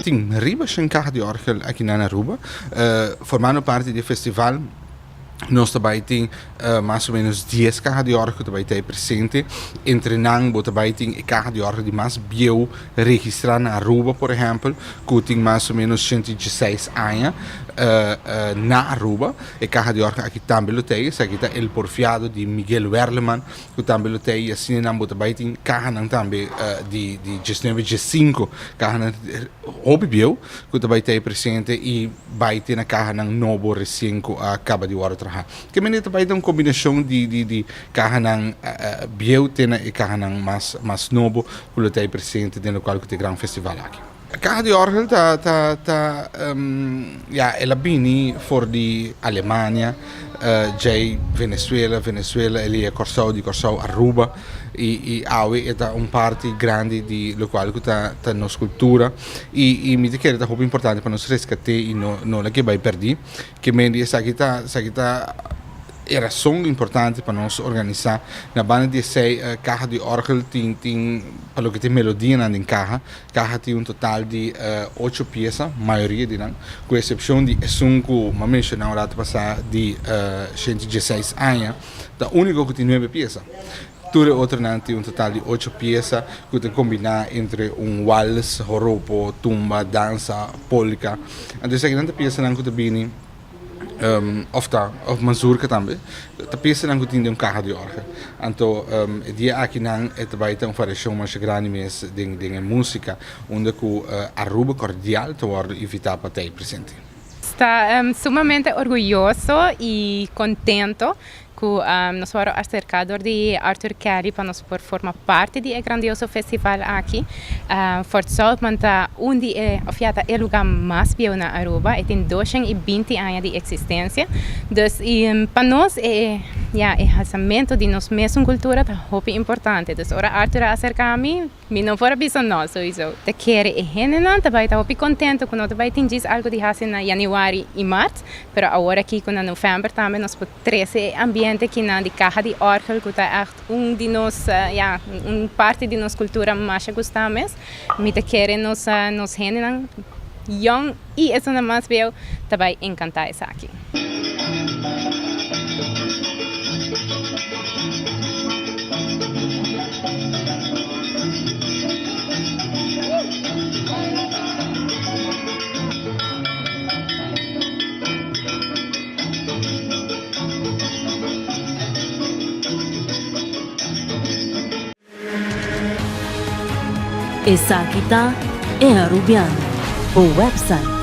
Tin riba shen kaha di orgel aki na Aruba, formando parti di e festival. Nos ta bai tin mas o menos dies kaha di òrgel ku ta bai ta e presente. Entre nan bo ta bai tin e kaha di òrgel di mas bieu registrá na Aruba, por ehèmpel, ku tin mas o menos 116 aña na Aruba. E kaha di òrgel aki tambe lo ta ei. Esaki ta El Porfiado di Miguel Werleman ku tambe lo ta ei. Asina nan bo ta bai tin kahanan tambe di diesnuebe, diessinko, kahanan hopi bieu ku ta bai ta e presente i bai te na kahanan nobo resien ku a kaba di wòrdu traha. Ke manera ta bai ta un kombinashon di di di kahanan bieu te na e kahanan mas mas nobo ku lo ta e presente den lokual ku ta e gran festival aki. Kaha di òrgel ta ta ta ya el a bini for di Alemania djei Venezuela, Venezuela el yega Kòrsou, di Kòrsou Aruba i i awe e ta un parti grandi di lokual ku ta ta nos kultura. I i mi ta kere ta hopi importante pa nos reskat'é i no no laga e bai pèrdí. Ke men di esaki ta esaki ta e rason importante pa nos organisá. Na banda di esei kaha di òrgel tin tin pa loke ta e melodianan den kaha. Kaha tin un total di ocho piesa, mayoria di nan, ku esepshon di esun ku mi a menshoná un rato pasá di 116 aña, ta úniko ku tin nuebe piesa. Tur e otronan tin un total di ocho piesa ku ta kombiná entre un wals, joropo, tumba, dansa, polka. Anto esakinan ta piesanan ku ta bini òf ta òf mazurka tambe, ta piesanan ku tin den un kaha di òrgel. Anto e dia akinan e ta bai ta un variashon masha grandi mes den den e músika unda ku Aruba Cordial ta wòrdu invitá pa ta ei presente. Sta sumamente orguyoso i kontento Ku nos wòrdu aserká dor di Arthur Kelly pa nos por forma parti di e grandioso festival aki. Fort Zoutman ta un di e, òf ya ta e lugá mas bieu na Aruba. E tin 220 aña di eksistensia. Dus pa nos e, ya, e halsamentu di nos mesun kultura ta hopi importante. Dus ora Arthur a aserká mi, Mi no por a bisa no, souiso. Ta kere e hendenan ta bai ta hopi contento cu no ta bai tin djis algo di haci na januari y maart, pero awor aki cu na november tambe nos por trece e ambiente kinan di caha di orgel cu ta echt un di nos, ya, un parti di nos cultura masha gusta mes. Mi ta kere nos nos hendenan yong y esunnan mas bieu ta bai encanta esaki. Esaki ta E Arubiano, bo website.